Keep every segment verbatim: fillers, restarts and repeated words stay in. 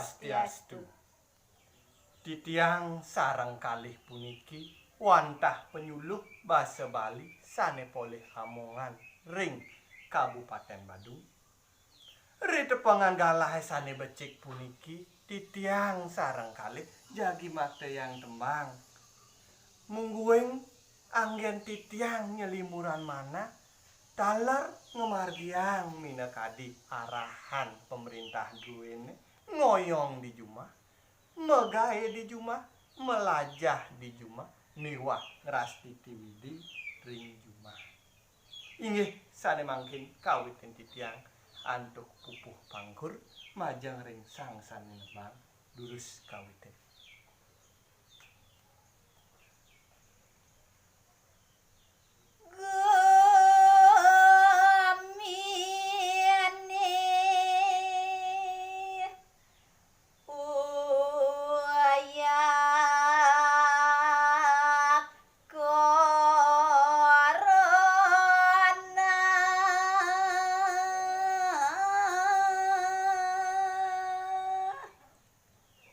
Swastiastu. Titiang sareng kalih puniki wantah panyuluh basa Bali sane polih amongan ring Kabupaten Badung. Ri tepengan galahe sane becik puniki, titiang sareng kalih jagi maktayang tembang. Mungguing anggen titiang nyelimuran manah, taler ngamargiang minakadi arahan pamrintah druene, ngoyong di jumah, magae di jumah, melajah di jumah, miwah ngrastiti Widi ring jumah. Inggih, sane mangkin kawitin titiang antuk pupuh pangkur majeng ring sang sane nembang, durus kawitin.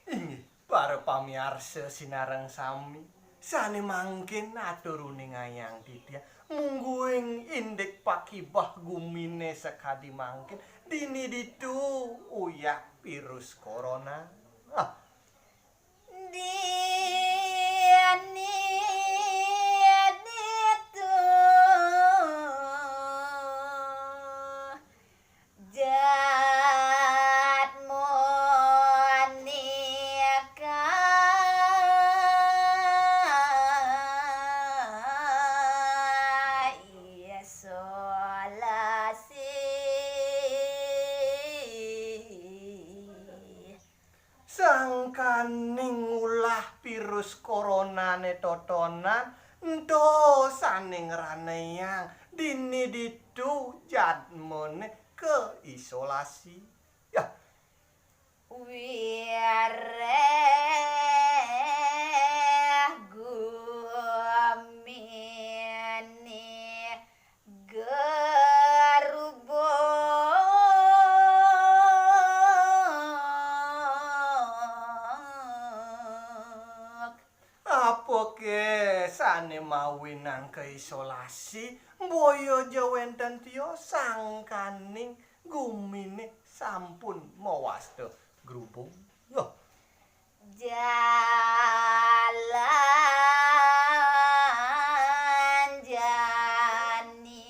Inggih, para pamiarsa sinareng sami, sane mangkin atur uningayang titiang, mungguing indik pakibeh gumine sakadi mangkin, dini ditu uyah virus corona. Ah, dini ditu jadmone ka isolasi. Sangkaning ulah virus coronane totonan, ento sane ngranayang dini ditu jadmone kaisolasi. Ya. Wireh gumine gerubuk. Apake sane mawinan kaisolasi, boya ja wenten tios sangkaning gumine sampun mawasta grubung. Loh. Jalan jani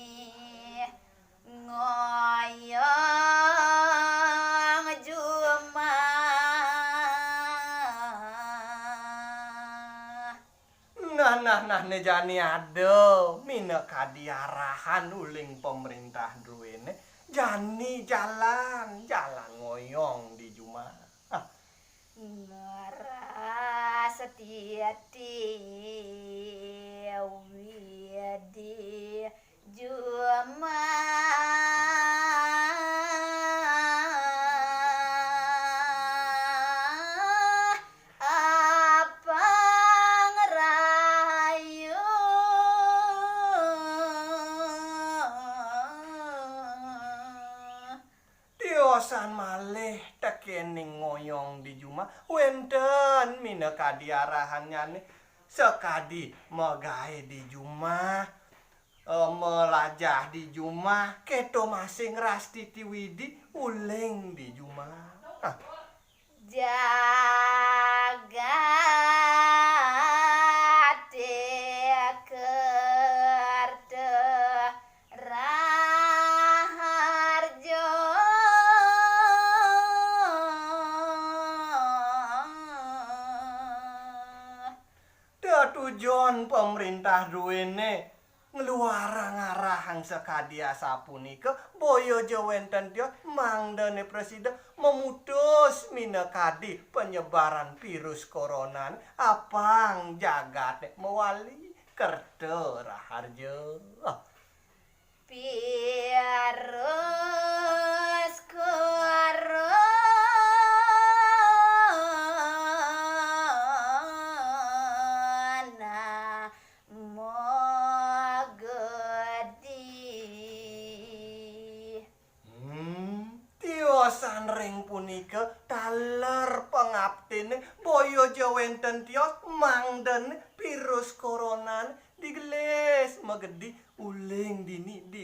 ngoyong jumah. Nah, nah, nah, ne jani ada minakadi arahan uling pamrintah druene, jani jalan, jalan ngoyong di jumah. Ah. Ngrastiti Widi jumah. Apang rahayu. Tiosan malih tekening ngoyong di jumah, wenten minakadi arahannyane, sakadi magae di jumah, eh, melajah di jumah, keto masih ngrastiti Widi uling di jumah. Ah. Jagate kerta raharja. Tetujon pamrintah druene ngluarang arahang sakadi asapunika, boya ja wenten tios mangdane prasida mamutus minakadi panyebaran virus corona, apang jagate mawali kerta raharja. Virus corona magedi. Hmm, tios Sanring punika taler pangaptine boya ja wenten tios mangdene virus corona digelis magedi uling dini di